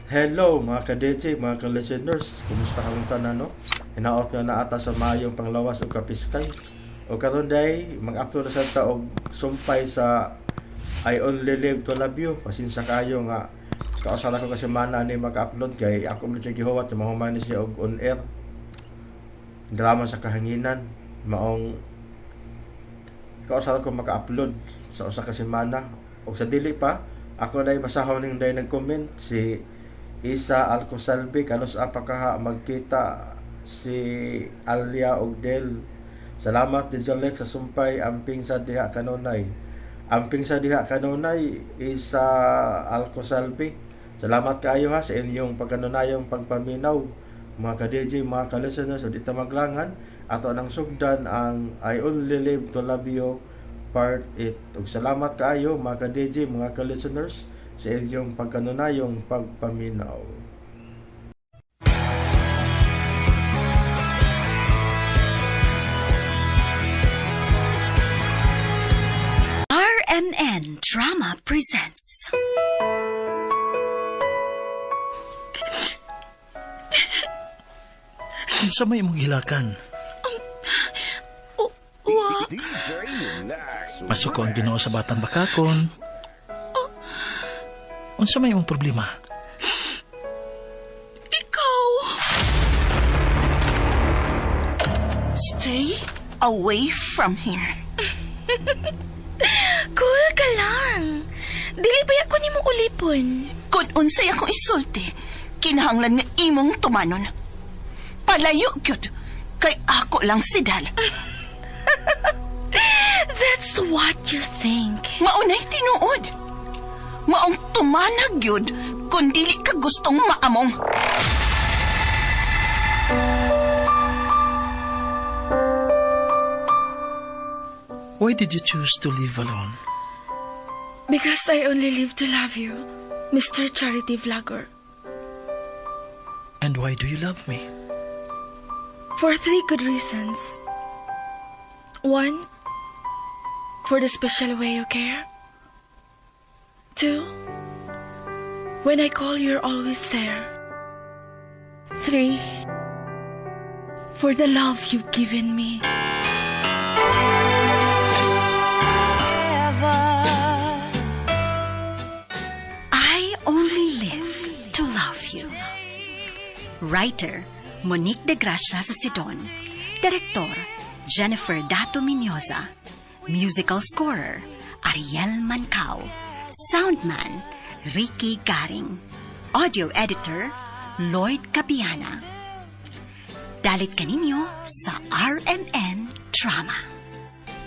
Hello mga ka-DJ, mga ka-listeners. Kumusta kamong tanan, no? Hinaot nga naa ta sa maayong panglawas ug kapiskay. O karon day, mag-upload na sad ta og sumpay sa I Only Live to Love You. Pasensya kayo nga kausa ra ko ka semana ni maka-upload kay ako man siya gihuwat sa mahuman ni siya og on air. Drama sa kahanginan maong kausa ra ko maka-upload sa usa ka semana. Og sa dili pa, ako na basahon ning day nag-comment si Isa Alcosalvi, kanus apa kaha magkita si Alia og Del. Salamat DJ Lex sa sumpay amping sa diha kanunay. Amping sa diha kanunay, Isa Alcosalvi. Salamat kaayo ha sa inyong pagkanunayong pagpaminaw. Mga ka-DJ, mga ka-listeners, so dito maglangan ato nang sugdan ang I Only Live to Love You Part 8. Ug salamat kaayo mga ka-DJ, mga ka-listeners sa inyong pagkanunayong pagpaminaw. RMN Drama presents. Unsa may imong gilakan? Wa, Masuko ang Ginoo sa batang bakakon. Unsa may imong problema? Ikaw. Stay away from here. Cool ka lang. Dili ba ako nimo ulipon? Kung unsay akong isulti, kinahanglan nga imong tumanon. Palayo gyud kay ako lang si Dal. That's what you think. Maunay tinuod. Maong tumanag gyud kung dili ka gustong maamong. Why did you choose to live alone? Because I only live to love you, Mr. Charity Vlogger. And why do you love me? For three good reasons. One, for the special way you care. Two, when I call, you're always there. Three, for the love you've given me. I Only Live to Love You. Writer, Monique de Gracia sa Sidon. Director, Jennifer Dato Miñoza. Musical scorer, Ariel Mancao. Soundman, Ricky Garing. Audio editor, Lloyd Capiana. Dalit kaninyo sa RMN Drama.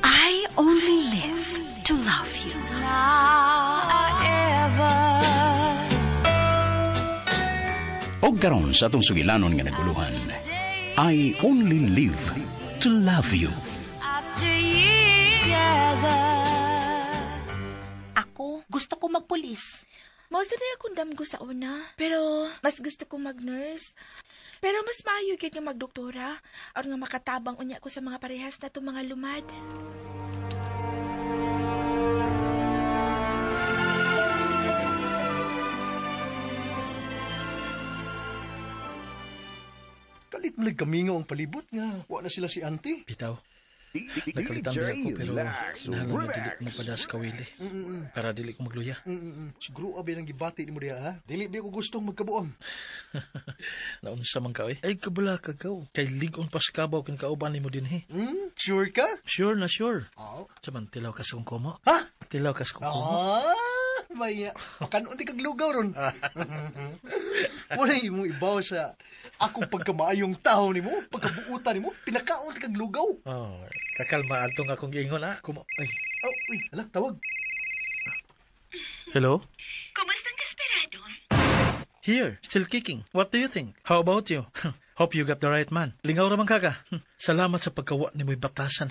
I Only Live to Love You. Og karon sa atong sugilanon nga naguluhan, I Only Live to Love You. Ako, gusto ko magpulis. Mao sa na akong damgo sa una, pero mas gusto ko mag-nurse. Pero mas maayo gyud nga magdoktora aron nga makatabang unya ko sa mga parehas na mga lumad. Kalit mo lang kamingaw ang palibot nga. Wa na sila si auntie. Bitaw. Nakalitan ba ako pero kinahanglan nga dili ko magpadas kawili para dili ko magluya. Siguro abi nang gibati nimo diha ha. Dili ba ko gustong magkabuang. Naunsa man ka oy. Ay kabala ka gaw. Kay lig-on paskabaw kin kauban nimo dinhi. Sure ka? Sure na sure. Oo. Sa man tilaw ka sa kong komo. Ha? Tilaw ka sa kong komo. Ah, maya. Makanon di kag lugaw ron. Wala mo ibaw sa akong pagkamaayong tao nimo, pagkabuutan nimo, pinakaon ti kag lugaw. Oh, kakalma adtong akong giingon ah. Kumo. Ay. Oh, uy, hala, tawag. Hello? Kumusta ang kasperado? Here, still kicking. What do you think? How about you? Hope you got the right man. Lingaw ra man kaka. Salamat sa pagkawa nimoy batasan.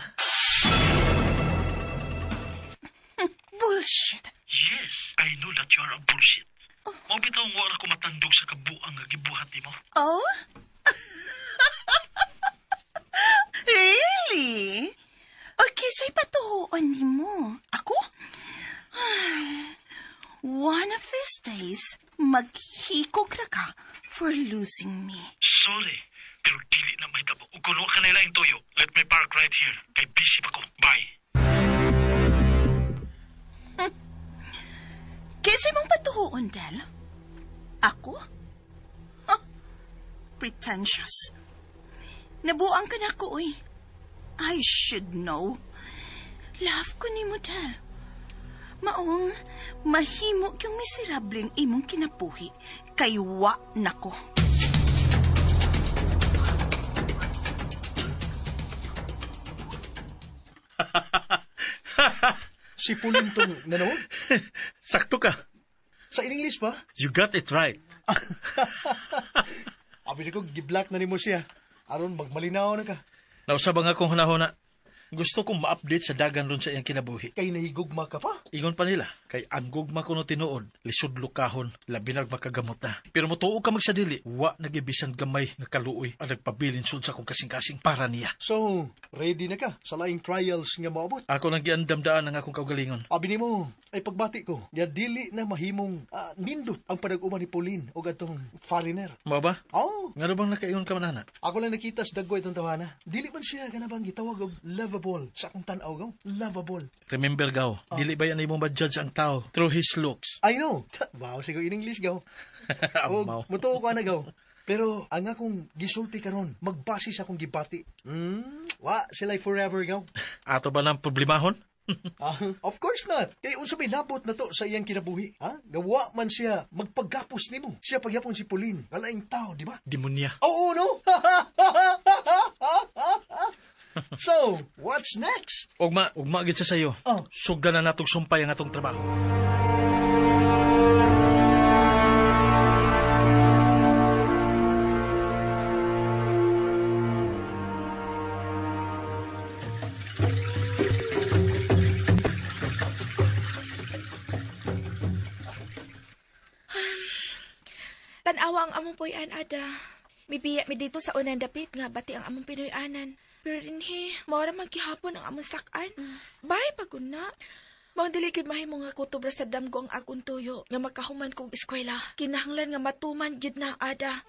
Bullshit. Yes, I know that you are a bullshit. Mao bitaw ang wala ko matandog sa kabuang nga gibuhat nimo. Oh? Really? Okay, say patuhoon nimo. Ako? One of these days, maghikog ra ka for losing me. Sorry, pero dili na mahitabo. Ug kuno ka nila yung tuyo, let me park right here. Kay busy pa ko. Bye. Kasi mong patuhuon, Del? Ako? Huh. Pretentious. Nabuang ka na ko, uy. I should know. Love ko ni mo, Del. Maong, mahimo yung miserableng imong kinabuhi kay wa nako. Si Pauline tong nanawag? Sakto ka. Sa in English pa? You got it right. Abi ko, giblock na nimo siya. Aron magmalinaw na ka. Nausab ang akong hunahuna. Gusto kong ma-update sa dagan ron sa iyang kinabuhi. Kay nahigugma ka pa. Ingon pa nila, kay ang gugma kuno tinuod, lisod lukahon, labi nag makagamot na. Pero motuo ka magsadili, wa nagibisan gamay nga kaluoy ang nagpabilin sud sa akong kasing-kasing para niya. So, ready na ka sa laing trials nga moabot. Ako nang giandamdaan ang akong kaugalingon. Abi nimo, ay pagbati ko, nga dili na mahimong nindot ang panag-uma ni Pauline o atong foreigner. Mao ba? Oh, Ngano bang nakaingon ka man ana? ako lang nakita sa dagko itong tawana. Dili man siya kana bang gitawag og lovable sa akong tan-aw gaw. Lovable. Remember gaw, dili ba yan imong ma-judge ang tao through his looks? I know. Wow, siguro in English gaw. Amaw. Og mutuo ko ana gaw. Pero ang akong gisulti karon magbase sa akong gibati. Wa sila forever gaw. Ato ba ng problemahon? Ah, of course not. Kay unsa may labot na to sa iyang kinabuhi, ha? Gawa man siya magpaggapos nimo. Siya pagyapon si Pauline, kalaing tao, di ba? Demonya. Oo, no? So, what's next? Ugma, ugma gid siya sayo. Oh. Sugdan na natog sumpay ang atong trabaho. Tanawa ang among puy-an, Ada. Mibiya mi dito sa unang dapit nga bati ang among Pinoy-anan. Pero dinhi, maura magkihapon ang among sakan. Bye, paguna. Maong dili gyud mahimo nga kutob ra sa damgo ang akong tuyo nga makahuman kog eskwela. Kinahanglan nga matuman gyud na, Ada.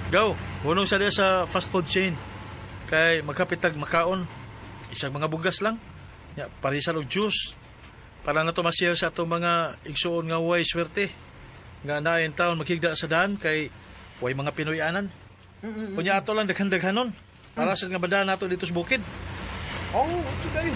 Go, hunong sa diya sa fast food chain. Kay magkapitag makaon. Isang mga bugas lang. Ya, parisan og juice. Para na to ma-share sa atong mga igsuon nga way swerte. Nga naay taon maghigda sa daan kay way mga Pinoy-anan. Kunya ato lang daghan-daghanon. Para sa nga badaan nato dito sa bukid. Oh, okay kayo.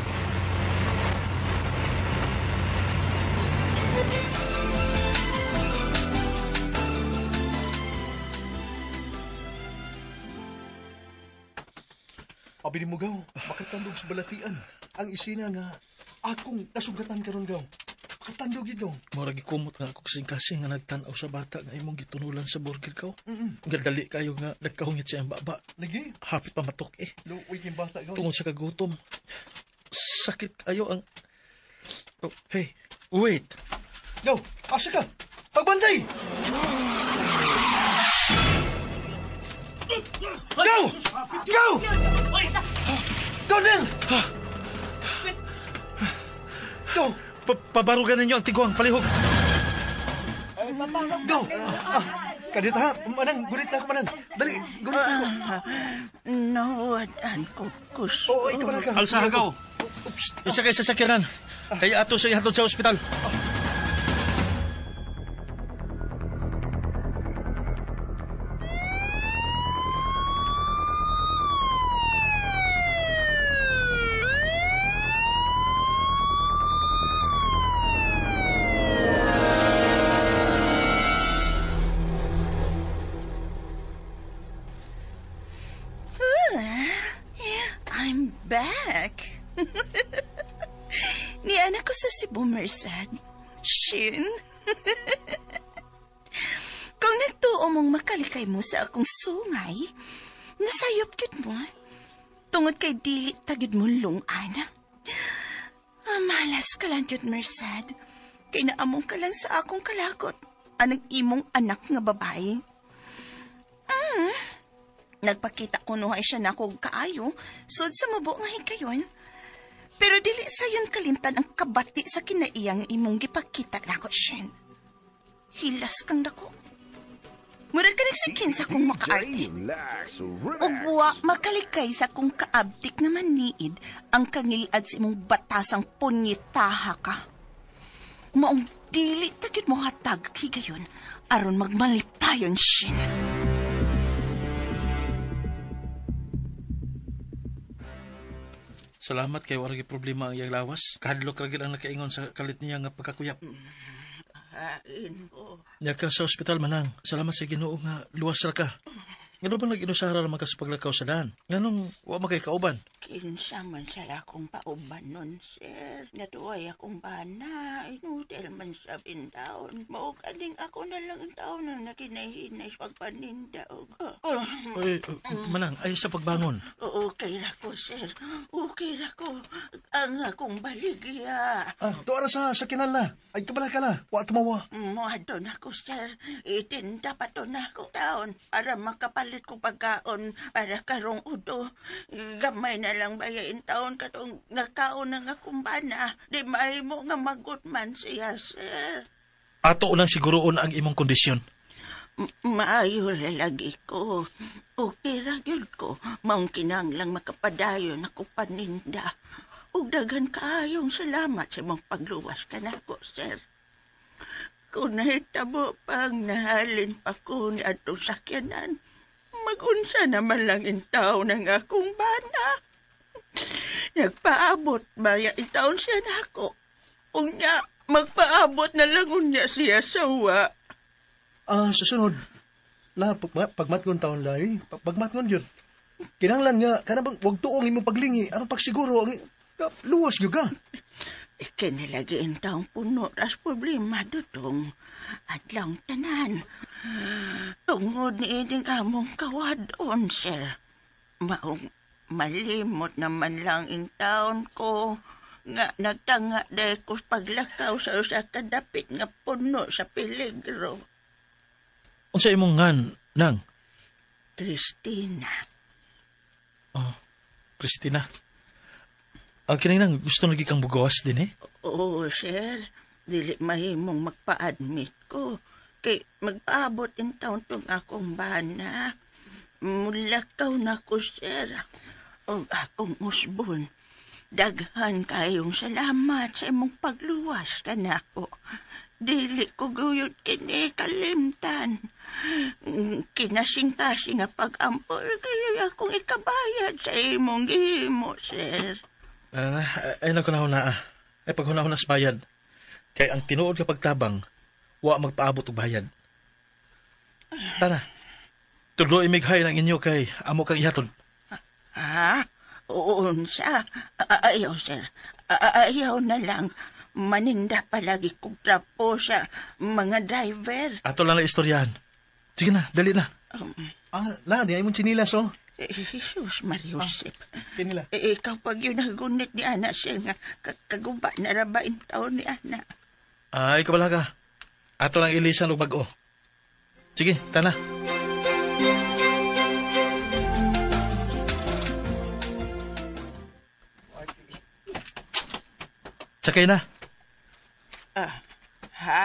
Abi ni mo gaw, makatandog sa balatian. Ang isina nga akong nasugatan karon gaw. Makatandog gid gaw. Mura gikumot nga ako kasing-kasing nga nagtan-aw sa bata nga imong gitunulan sa burger ko. Gadali kayo nga nagkahungit sa iyang baba. Lagi, Hapit pa matok eh. luoy king bata gaw. Tungod sa kagutom. Sakit kayo ang... Oh, hey, wait. Gaw, asa ka? Pagbantay! Go! Go! Go, Nel! Go! Pabarugan ninyo ang tiguang palihog. Go! Ah, kadita ha, manang, gulit na ako manang. Dali, gulit na ako. Nawadan ko kusog. Oo, ikaw man ka. Alsa hagaw. Oops. Isa kay sasakyanan. Kaya ato sa ihatod sa ospital. I'm back. Niana ko sa Cebu, Merced. Shin. Kung nagtuo mong makalikay mo sa akong sungay, nasayop gyud mo. Tungod kay dili tagid mo lungan. Malas ka lang gyud, Merced. Kay naamong ka lang sa akong kalagot anang imong anak nga babae. Nagpakita ko nuhay siya na ako kaayo, sud sa mubo nga hikayon. Pero dili sayon kalimtan ang kabati sa kinaiyang imong gipakita nako, Shen. Hilas kang dako. Murag ka nagsikin sa akong makaarte. Ug wa makalikay sa akong kaabtik na maniid ang kangilad sa imong batasang punyitaha ka. Maong dili ta gyud mo hatag higayon aron magmalipayon, Shen. Salamat kay wala gyud problema ang iyang lawas. Kahadlok ra gyud ang nakaingon sa kalit niya nga pagkakuyap. Hain ko. Nya ka sa ospital manang. Salamat sa Ginoo nga luwas ra ka. Ngano bang nag-inusara naman ka sa paglakaw sa daan? Nganong wa man kay kauban? Kinsa man sa akong pauban nun, sir. Natuway akong bana. Inutel man sa bintaon. Mao kaning ako na lang ang taon na nakinahinay sa pagpaninda. Oh, Oy, manang, ay sa pagbangon. okay ra ko, sir. Okay ra ko. Ang akong baligya. Ah, tuara sa kinala. Ay kabala ka la. Wa tumawa. Muadto na ko, sir. Itinda pa to na ako taon para makapalit ko pagkaon para karong udo. Gamay na lang bayain taon katong nakaon ng akong bana. Di mahimo nga magot man siya, sir. Ato lang siguroon ang imong kondisyon. Maayo ra lagi ko. Okay ra gyud ko. Maong kinahanglang makapadayon ako paninda. Ug daghan kaayong salamat sa imong pagluwas kanako, sir. Kung nahitabo pang nahalin pa ko ni atong sakyanan, magunsa naman lang intaw ng akong bana. Nagpaabot baya itaon siya nako. Unya, magpaabot na lang unya siya sa wa. Ah, susunod. La, pagmatngon taon la, eh. Pagmatngon yun. Kinahanglan nga, kana bang wag tuong imong paglingi, aron pagsiguro, ang, luwas gyud ka. Kinalagi ang taong puno ras problema dutong adlaw tanan. Tungod ni ining among kawadon, sir. Maong malimot naman lang in taon ko nga nagtanga dahil ko paglakaw sa usa ka dapit nga puno sa peligro. Unsa imong ngan, nang? Christina. Oh, Christina. Ang kining nang gusto lagi kang bugawas din eh. Oo, sir. Dili mahimong magpa-admit ko. Kay magpaabot in taon tong akong bana. Mulakaw na ko, sir. O akong usbon. Daghan kayong salamat sa imong pagluwas kanako. Dili ko guyod kini kalimtan. Kinasing-kasing nga pag-ampol kayo akong ikabayad sa imong gihimo, sir. Ay nagkunahuna ah. Ay paghunahuna sa bayad. Kay ang tinuod nga pagtabang, wa magpaabot og bayad. Tara. Tudlo imighay ng inyo kay amo kang ihatod. Ha? Unsa? Ayaw, sir. Ayaw na lang. Maninda palagi kong trapo sa mga driver. Ato lang na istoryahan. Sige na, dali na. Ah, la, di ay mong chinilas, oh. Jesus, Mariusip. Kinila. Eh, ikaw pag yun nagunit ni Ana, sir, nga kaguba na rabain taon ni Ana. Ay, kabala ka. Ato lang ilisan og bag-o. Sige, tana. Sakay na. Ah, ha?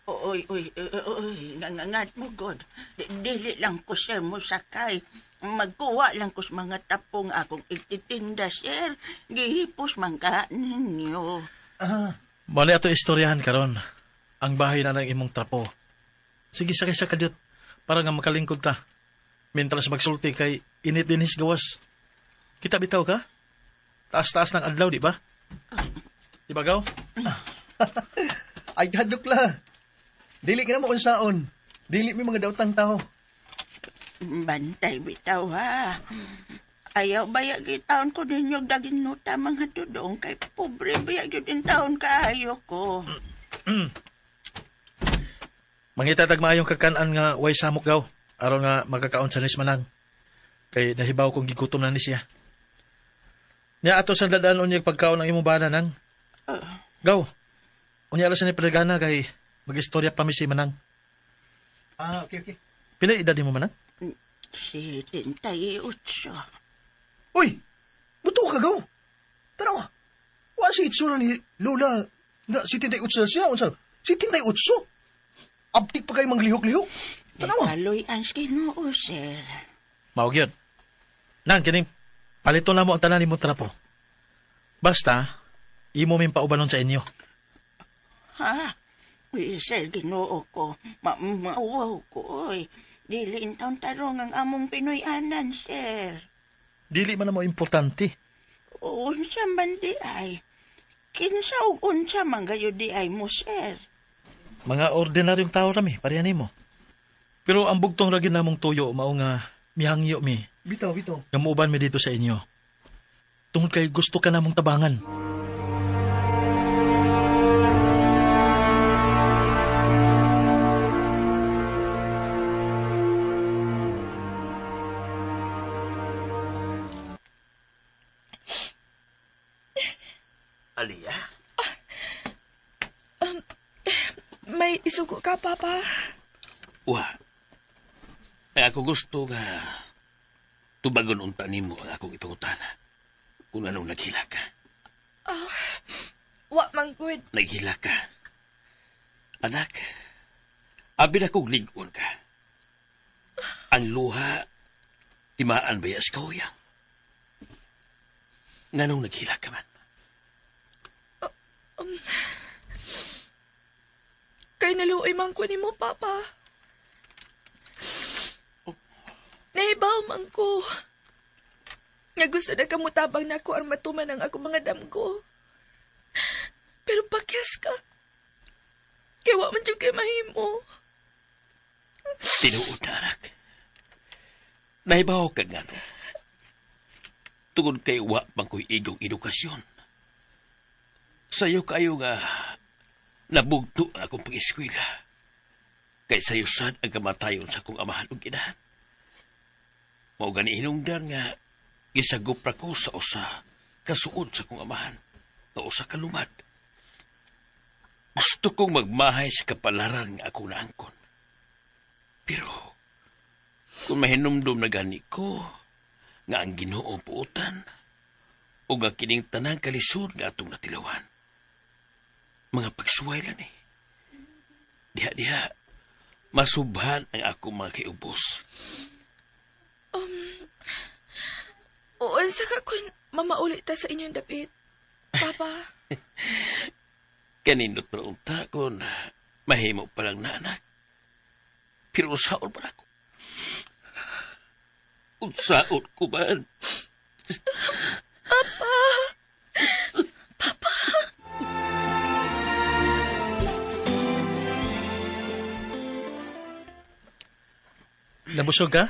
Oy, oy, oy, oy, nangangad mo, God. Dili lang ko, sir, mo sakay. Magkuha lang ko sa mga tapong akong ititinda, sir. Gihipos man ka ninyo. Ah, Mali ato istoryahan karon. Ang bahay na ng imong trapo. Sige, sakay sa kadyot. Para nga makalingkod ta. Mintras magsulti kay init din his gawas. Kita bitaw ka? Taas-taas ng adlaw, di ba? Di ba, Gaw? ay hadlok la. Dili ka na mo unsaon. Dili mi mga daotang tao. Bantay bitaw, ha? Ayaw bayag taon ko ninyo daginuta mga tudong kay pobre bayag yun taon kaayo ko. Mangita tag maayong kagkanan nga way samok gaw. Aron nga magkakaon sa nis manang. Kay nahibaw kong gigutom na ni siya. Nya ato sa dadaan unyag pagkaon ang imong bana nang. Gaw. Unya alas ni Pregana kay mag-istorya pa mi si Manang. Ah, okay, okay. Pila edad nimo, Manang? 78. Uy! Buto ka gaw! Tanawa! Wa si itsura ni Lola na 78 na siya. Unsa? 78? Abtik pa kayo manglihok-lihok. Tanawa! Kaloy ang Ginoo, sir. Mao gyud. Nang kining paliton na mo ang tanan nimo trapo. Basta imo min paubanon sa inyo. Ha? Uy, sir, Ginoo ko. Mauwaw ko, oy. Dili intaon tarong ang among Pinoy-anan, sir. Dili man na mo importante. Unsa man di ay. Kinsa ug unsa man gayo di ay mo, sir. Mga ordinaryong tao rami, pareha nimo. Pero ang bugtong ra gyud namong tuyo mao nga mihangyo mi Bitaw, bitaw. nga muuban mi dito sa inyo. Tungod kay gusto ka namong tabangan. Aliyah? May isugo ka, Papa. Wa. Ay ako gusto nga tubagon unta nimo ang akong ipangutana. Kung anong naghila ka. Wa man good. Naghila ka. Anak, abi na kong lig-on ka. Ang luha, timaan ba sa kauyang? Nganong naghila ka man? Kay naluoy man ko nimo, Papa. Nahibaw man ko. Nga gusto na kamutabang na ako aron matuman ang akong mga damgo. Pero pakyas ka. Kay wa man jud kay mahimo. Tinuod na, anak. Nahibaw ka nga, no? Tungod kay wa man ko'y igong edukasyon. Sayo kayo nga nabugto ang akong pag-eskwela. Kay sayo sad ang kamatayon sa akong amahan ug inahan. Mao gani hinungdan nga gisagop ra ko sa usa kasuod sa akong amahan nga usa ka lumad. Gusto kong magmahay sa kapalaran nga akong naangkon. Pero, kung mahinumdum na gani ko, nga ang Ginoo puotan, o nga kining tanang kalisod nga atong natilawan. Mga pagsuway lang eh. Diha-diha, masubhan ang akong mga kiubos. Unsa ka kun mamauli ta sa inyong dapit, Papa? Kanindot pa unta kon mahimo pa lang na anak. Pero usaon pa ako. Unsaon ko man. Nabusog ka?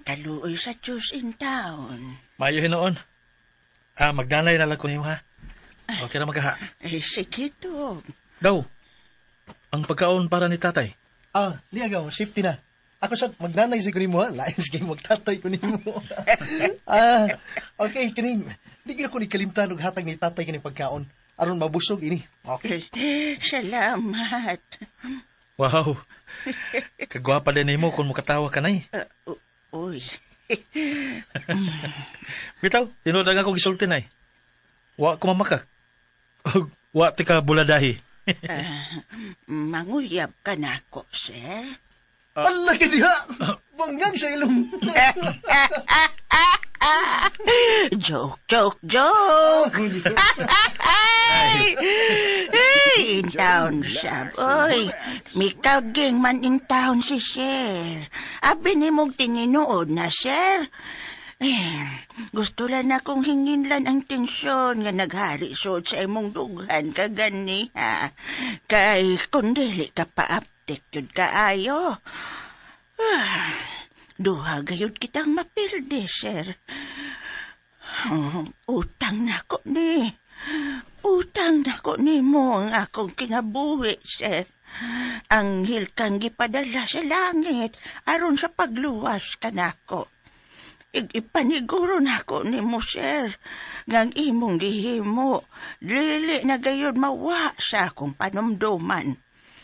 Kaluoy sa Diyos in town. Maayo hinuon. Ah, magnanay na lang ko nimo ha. Okay ra magkaha. Eh, sige to. Daw. Ang pagkaon para ni tatay. Ah, di agaw, safety na. Ako sa magnanay sa nimo ha, lain sa kay magtatay ko nimo. Ah, okay, kining. Di gyud ko ni kalimtan og hatag ni tatay kining pagkaon aron mabusog ini. Okay. Eh, salamat. Wow. Kagwapa din nimo kung mukatawa ka nay. Uy. Bitaw, tinuod ang ako gisulti nay. Wa ko mamakak. Ug wa ti ka buladahi. Manguyab ka na ako, sir. Allah ka diha. Bangang sa ilong. Joke, joke, joke. Ay! Hey, in town siya, boy. Mikaging man in town si sir. Abi ni mong tininood na, sir. Eh, gusto lang akong hinginlan ang tensyon nga naghari sod sa imong dughan kagani, ha. Kay kung dili ka paaptik yun kaayo. Ah, duha gayud kitang mapildi, sir. Oh, utang na ko ni. Utang na ko ni mo ang akong kinabuhi, sir. Anghel kang gipadala sa langit aron sa pagluwas kanako. Ipaniguro na ako ni mo, sir. Ngang imong gihimo, dili na gayud mawa sa akong panumduman.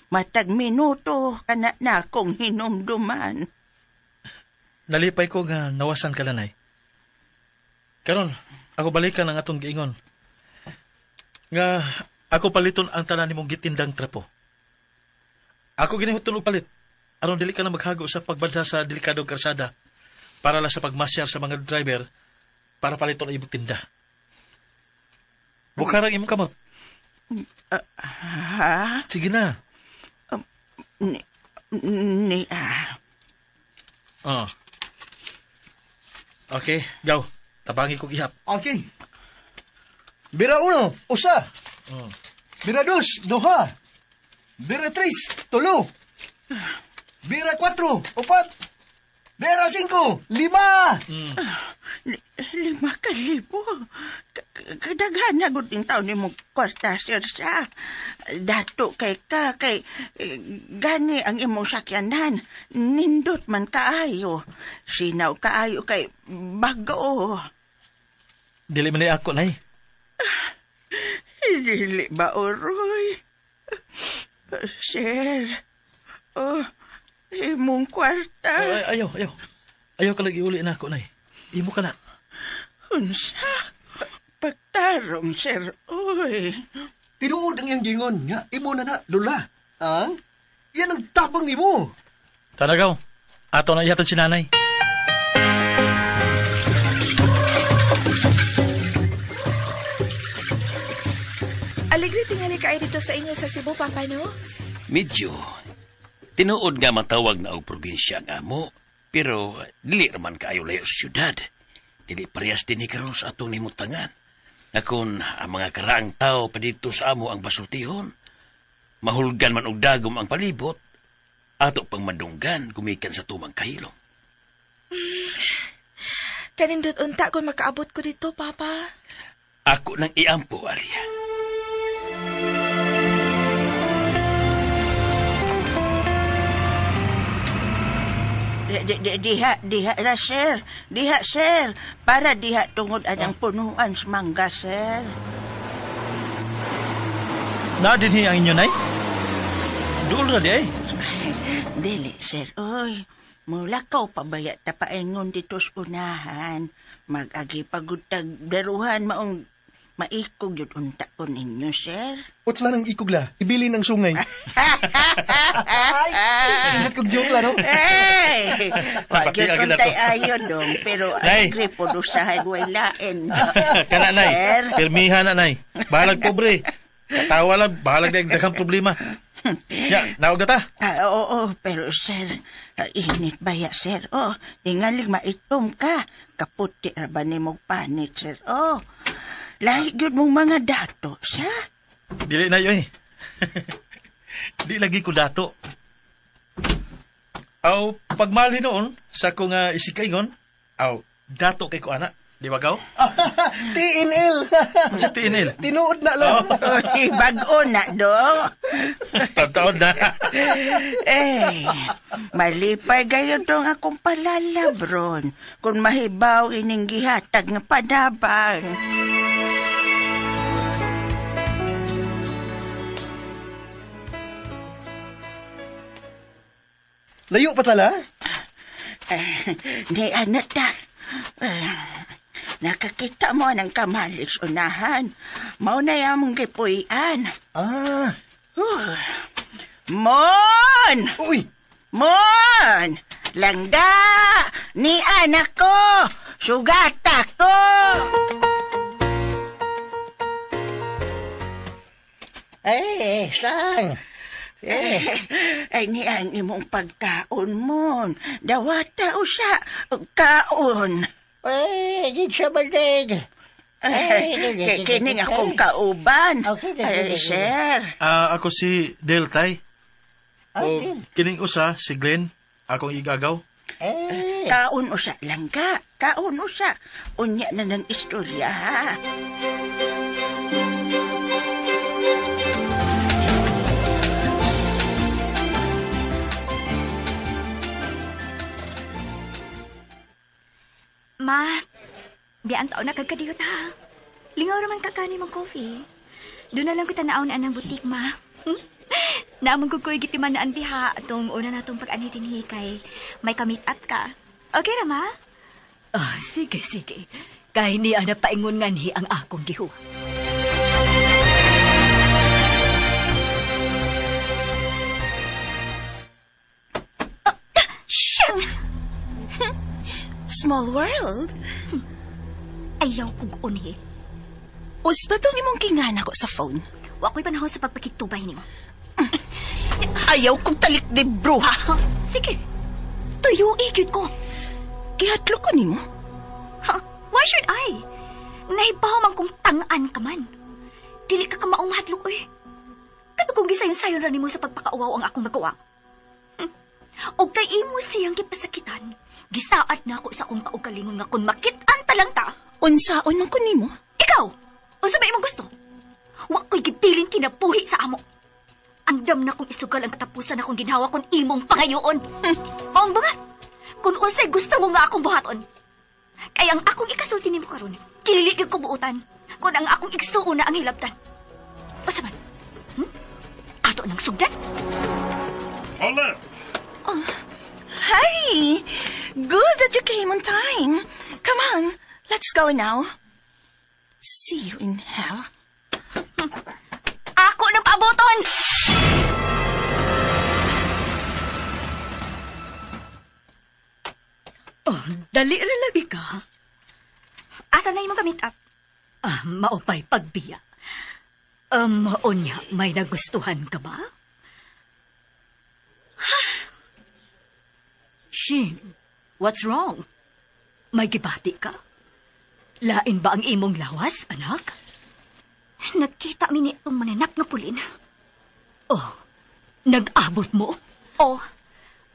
Matag minuto kana na akong hinumduman. Nalipay ko nga nawasan ka lanay. Karon, ako balikan ang atong giingon. Nga ako paliton ang tanan nimong gitindang trapo. Ako ginihuton og palit aron dili ka na maghago sa pagbadha sa delikadong karsada para lang sa pagmasyar sa mga driver para paliton ang imong tinda. Bukarang imong kamot. Ha? Sige na. Ni, ni ah. Oh. Okay, gaw. Tabangi ko gihap. Okay. Bira uno, usa. Bira dos, duha. Bira tres, tulo. Bira kwatro, upat. Bira singko, lima. 5,000. Kadaghan na gud yung taon nimo kwarta, sir, sa. Dato kay ka, kay gani ang imong sakyanan. Nindot man kaayo. Sinaw kaayo kay bago. Dili man ni ako, nay. Dili ba, Oroy? Sir, oh, imong kwarta. Ay, ayaw, ayaw. Ayaw ka lagi uli na ako, nay. Imo ka na. Unsa? Pagtarong, sir, oy. Tinuod ang iyang gingon nga imo na na, lula. Ah? Yan ang tabang nimo. Tanagaw, ato na ihatod si nanay. Aligre tingali kayo dito sa inyo sa Cebu, Papa, no? Medyo. Tinuod nga matawag na og probinsya ang amo, pero dili raman kaayo layo sa syudad. Dili parehas dinhi karon sa atong nimutangan. Na kun ang mga karaang tao pa dito sa amo ang basultihon, mahulgan man og dagom ang palibot, ato pang madunggan gumikan sa tumang kahilom. Kanindot unta kung makaabot ko dito, Papa. Ako nang iampo, Alia. Diha, diha ra, sir. Diha, sir. Para diha tungod anang punuan sa mangga, sir. Na dinhi ang inyo, nay? Duol ra di ay. Dili, sir. Oy, mulakaw pa baya tapaingon dito sa unahan. Mag-agi pagutag daruhan maong maikog yun unta ko ninyo, sir. Utla ng ikog la, ibilin ang sungay. Ay, ingat kog joke la, no? Hey! Wag Pati yun agad untay ato. ayo dong, pero Nay. agree po do sa highway lain. Kana, nay. Sir. Pirmihan na, nay. Bahalag pobre. Katawa lang, bahalag na daghang problema. Ya, naog na ta. Ah, oo, pero sir, init ba ya, sir? Oh, tingalig maitom ka. Kaputi ra ba nimong panit, sir? Oh, lahi gyud mong mga dato, sa? Dili na yoy. Di lagi ko dato. Aw, pagmali noon, sa akong isikaingon, aw, dato kay ko ana. Di ba gaw? TNL. Sa TNL. Tinuod na lang. Uy, bag-o na, do. Taon na. Eh, malipay gayon tong akong palalabron. Kung mahibaw ining gihatag nga panabang. Layo pa tala? Eh, ni anak ta. Eh, nakakita mo ng kamalig sa unahan. Mao na yamong gipuy-an. Ah. Mon! Uy! Mon! Langga! Ni anak ko! Sugata ko! Ay, sang. Eh, ay ni ang imong pagkaon mon. Dawata usa kaon. Ay, di siya baldig. Ay, kining akong kauban. Ay, sir. Ako si Del, tay. O, kining usa, si Glenn, akong igagaw. Kaon usa lang ka. Kaon usa. Unya na ng istorya, ha? Ma, di ang taon na kagkadiyot ha. Lingaw raman ka kani mong coffee. Doon na lang ko tanaw na anang butik, ma. Naamang ko ko'y gitiman na andi ha. Atong una na itong pag-ani dinhi kay may ka-meet up ka. Okay ra, ma? Ah, sige, sige. Kay niya na paingon nganhi ang akong gihuwa. Shit! Small world. Ayaw kong unhi. Usba tong imong kingana ko sa phone. Wa ko'y panahon sa pagpakitubay nimo. Ayaw kong talik de bruha. Sige. Tuyo ikit ko. Gihadlo ko nimo. Ha? Why should I? Nahibaw man kung tangan ka man. Dili ka kamaong hadlok, oy. Kato kung gisayon-sayon ra nimo sa pagpakauwaw ang akong magawa. O kay imo siyang gipasakitan, gisaad na ako sa akong kaugalingon nga kung makit-an talang ta. Unsaon man ko nimo? Ikaw! Unsa ba imong gusto? Wa ko'y gibilin kinabuhi sa amo. Andam na kong isugal ang katapusan akong ginhawa kung imong pangayoon. Maong bunga, kung unsay gusto mo nga akong buhaton. Kaya ang akong ikasulti nimo karon, dili gyud ko buotan. Kung ang akong igsuon na ang hilabtan. Usa man? Ato nang sugdan? Hola! Oh, Harry! Good that you came on time. Come on, let's go now. See you in hell. Ako nang paaboton! Oh, dali ra lagi ka. Asa na imong ka-meet up? Ah, maupay pagbiya. Unya, may nagustuhan ka ba? Shin, what's wrong? May gibati ka? Lain ba ang imong lawas, anak? Nagkita mi ni itong mananak nga pulin. Oh, nag-abot mo? Oh,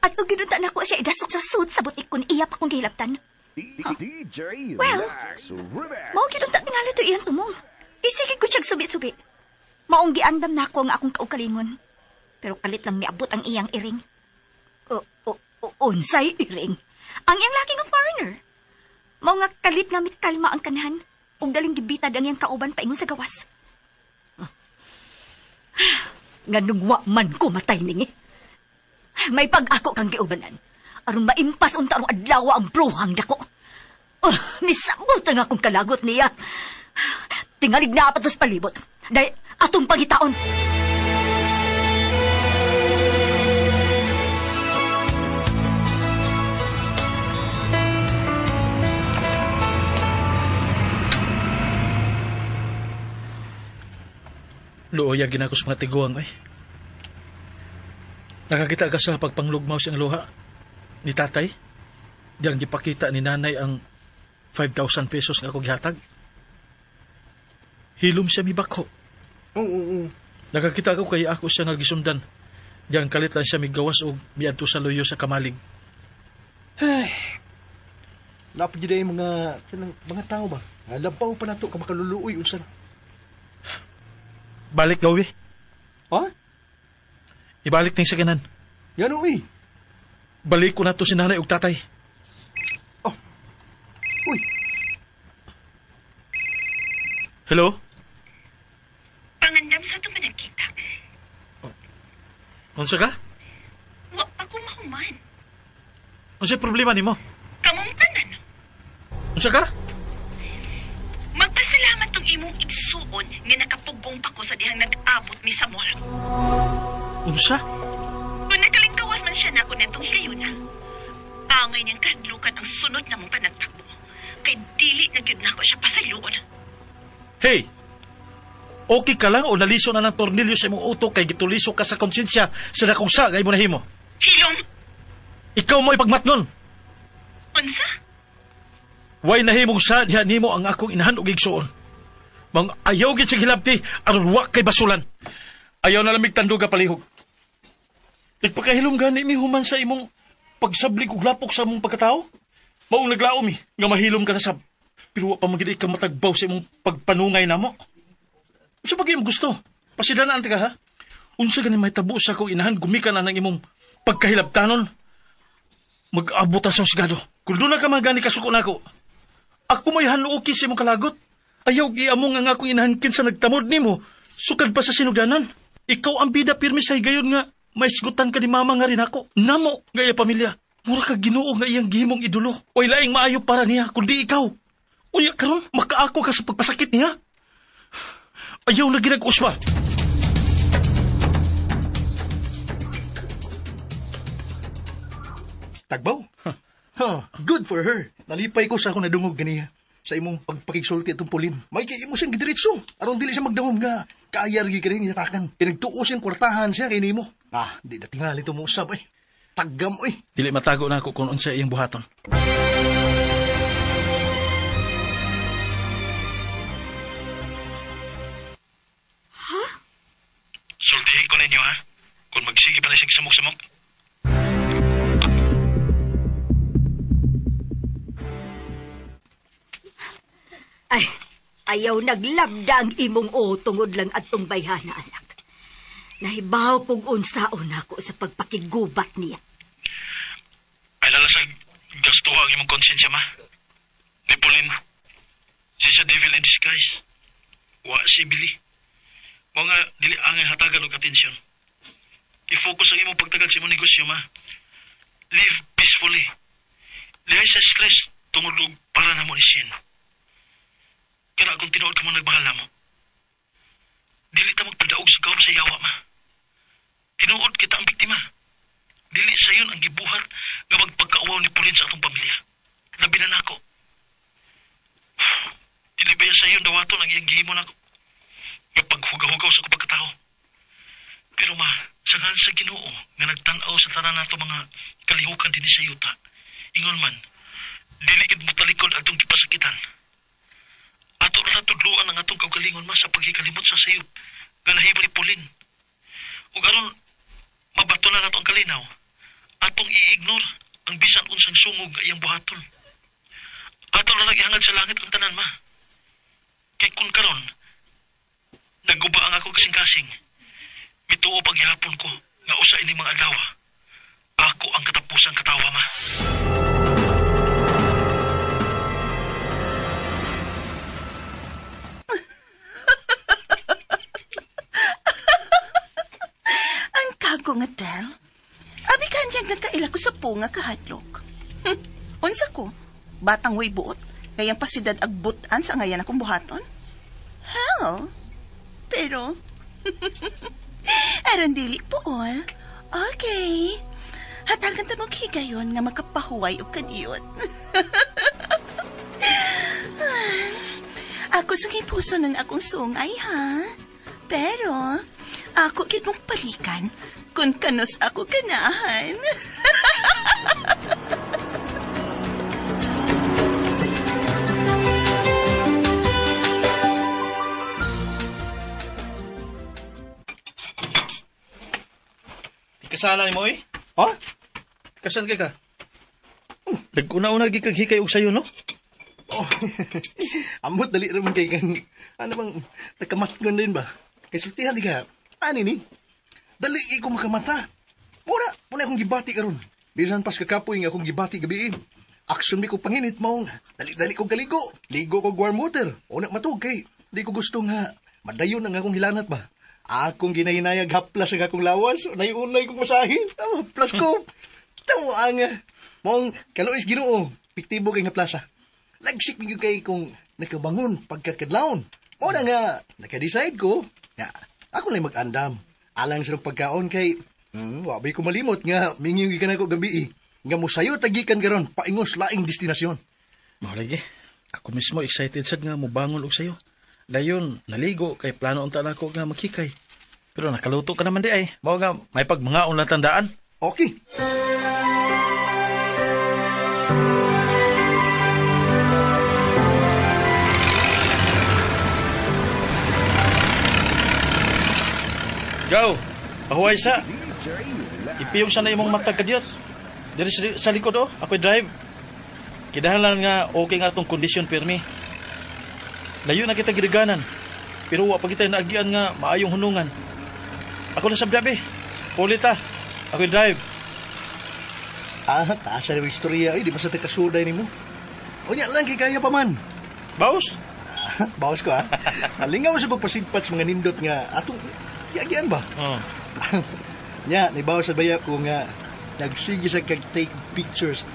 at kung ginunta na ko siya idasok sa suit sa butik kun iya pa kong gihilabtan. DJ Well, Lex Remix. Mao ginunta tingali to iyang tumong. Isigig ko siyang subi-subi. Maong giandam na ako ang akong kaugalingon. Pero kalit lang niabot ang iyang iring. O, o, o, unsay iring? Ang iyang laki nga foreigner. Mao nga kalit nga mikalma ang kanhan. Ug daling gibitad ang iyang kauban paingon sa gawas. Nganong wa man ko matay ningi. May pag-ako kang giubanan. Aron maimpas unta arong adlaw ang bruhang dako. Oh, misabot ang akong kalagot niya. Tingalig na apatos palibot. Dahil atong pangitaon. Luoya ginakos mga tiguang, eh. Nakakita ka sa pagpanglugmaw siyang luha ni tatay. Diyang gipakita ni nanay ang 5,000 pesos nga ako gihatag. Hilom siya mibakho. Oo, oo. Nakakita ko kay ako siya nga gisundan. Diyang kalit lang siya migawas o miadto sa luyo sa kamalig. Ay. Napag yun ay mga, kanang, mga tao ba? Nga, labaw pa na to ka makaluluoy, unsa na. Balik gawi. Ha? Ibalik ning sa kanan. Yan uy. Balik ko na to si nanay ug tatay. Oh. Uy. Hello? Pangandam sa ito nagkita. Unsa ka? Wa pa ko mahuman. Unsay problema nimo? Kamong tanan. Unsa ka? Magpasalamat tong imong igsuon nga nakapugong pa ko sa dihang nag-abot ni sa mall. Unsa? Kung nakalingkawas man siya nako netong higayon na. Angay niyang kahadlukan ang sunod na mong panagtakbo. Kay dili na gyud nako siya pasayloon. Hey! Okay ka lang o naliso na ng tornilyo sa imong utok kay gituliso ka sa konsensya sa dakong sa kay mo nahimo? Hilom! Ikaw mo ipagmatnon. Unsa? Way nahimong sa diha nimo ang akong inahan og igsuon. Mang ayaw gid sa hilabti aron wa kay basulan. Ayaw na lamig tanduga palihog. Nagpakahilom gani mi human sa imong pagsablig og lapok sa imong pagkatao. Maong naglaom mi nga mahilom ka na sab. Pero wa pa man gid ka matagbaw sa imong pagpanungay namo. Unsa pa imong gusto? Pasidanaan ta ka ha? Unsa gani mahitabo sa akong inahan gumikan na ng imong pagkahilabtanon? Mag-abot ta sa husgado. Kung doon na ka magani kasuko nako. Ako may hanuoki sa imong kalagot. Ayaw giamong ang akong inahankin sa nagtamod nimo. Sukad pa sa sinugdanan. Ikaw ang bida pirmi sa higayon nga maisgutan ka ni mama nga rin ako. Namo nga iya pamilya. Mura ka Ginoo nga iyang gihimong idolo. Oy laing maayo para niya kundi ikaw. Unya karon makaako ka sa pagpasakit niya. Ayaw na ginag-usba. Tagbaw? Huh. Good for her. Nalipay ko sa akong nadungog ganiya sa imong pagpakigsulti atong Pulin. May kay imo siyang gidiretso. Aron dili siya magdangom nga kaayar gi kini yatakan. Pinagtuo siyang kwartahan siya kay nimo. Ah, di na tingali to mo usab ay. Tagam oy. Dili matago na ako kung unsa iyang buhaton. Ha? Sultihin ko ninyo ha. Kung magsige pa na siyang samok-samok. Ay, ayaw naglabda ang imong o tungod lang atong bayhana, anak. Nahibaw kung unsaon ako sa pagpakigubat niya. Ay lalasag, gastuha ang imong konsensya, ma. Ni Pauline, siya devil in disguise. Wa si Billy. Mao nga, dili angay hatagan og atensyon. I-focus ang imong pagtagal sa imong negosyo, ma. Live peacefully. Lihay sa stress tungod og para namo ni Shane. Kaya kung tinuod ka mo nagmahal na mo, dili ta magpadaog sa gawom sa yawa, ma. Tinuod kita ang biktima. Dili sayon ang gibuhat nga magpagkauwaw ni Pauline sa atong pamilya. Labi na nako. Dili ba yan sayon dawaton ang iyang gihimo nako? Nga paghugaw-hugaw sa akong pagkatao. Pero ma, sa ngan sa Ginoo nga nagtan-aw sa tanan nato mga kalihukan dinhi sa yuta, ingon man, dili gid mo talikod atong gipasakitan. Ato ra tudloan ang atong kaugalingon ma sa paghikalimot sa sayop nga nahimo ni Pauline. Ug aron mabato na nato ang kalinaw, atong i-ignore ang bisan unsang sungog nga iyang buhaton. Ato ra lang ihangad sa langit ang tanan ma. Kay kun karon naguba ang akong kasing-kasing, mituo paghihapon ko nga usa ini mga adlaw. Ako ang katapusang katawa ma. Ang kago nga, Del. Abi kanyang nagkaila ko sa punga kahadlok. Unsa ko? Batang way buot. Ngayang pasidad agbutan sa ngayan akong buhaton? Hell. Pero, aron dili po all. Okay. Hatagan ta mong higayon nga makapahuway og kaniyot. Ako sa puso ng akong sungay, ha? Pero, ako gid mong palikan kung kanus ako ganahan. Kasala ni mo, eh? Ha? Kasal kay ka? Nag-una-una gid kag hikay og sayo, no? Oh. Amot dali ra man kay kang ano bang nakamatngon din ba? Kay sultihan di ka. Ani ni? Dali kay ko makamata. Muna, muna akong gibati karon. Bisan pas kakapoy nga akong gibati gabi. Action mi ko panginit maong dali-dali ko kaligo. Ligo ko warm water. Una matug kay di ko gusto nga madayon ang akong hilanat ba. Akong ginahinayag haplas ang akong lawas. Unay-unay kong masahin. Tama, haplas ko. Tamo ang maong kaluis Ginoo. Piktibo kay nga plaza. Lagsik mi kay kung nakabangon pagkakadlawon. Mao na nga naka-decide ko nga ako lang mag-andam. Alang sa pagkaon kay wa bay ko malimot nga mingyo gikan ako gabi. Nga mosayo tagikan karon paingos laing destinasyon. Mao lagi. Ako mismo excited sad nga mobangon og sayo. Dayon naligo kay plano unta nako nga maghikay. Pero nakaluto ka naman di ay. Mao nga may pagmangaon lang tandaan. Okay. Go. Pahuway sa. Ipiyong sa na imong mata kadyot. Diri sa likod oh, ako'y drive. Kinahanglan nga okay nga atong kondisyon pirmi. Layo na kita gidaganan. Pero wa pa kita naagian nga maayong hunungan. Ako na sa biyabe. Pulita. Ako'y drive. Ah, taas na yung istorya. Ay, di ba sa takasuday nimo? Unya lang kay kaya pa man. Baos? Baos ko ha. Nalingaw sa pagpasigpat sa mga nindot nga atong giagian ba? Oh. Nya, nibawas sa baya ko nga nagsige sa kag take pictures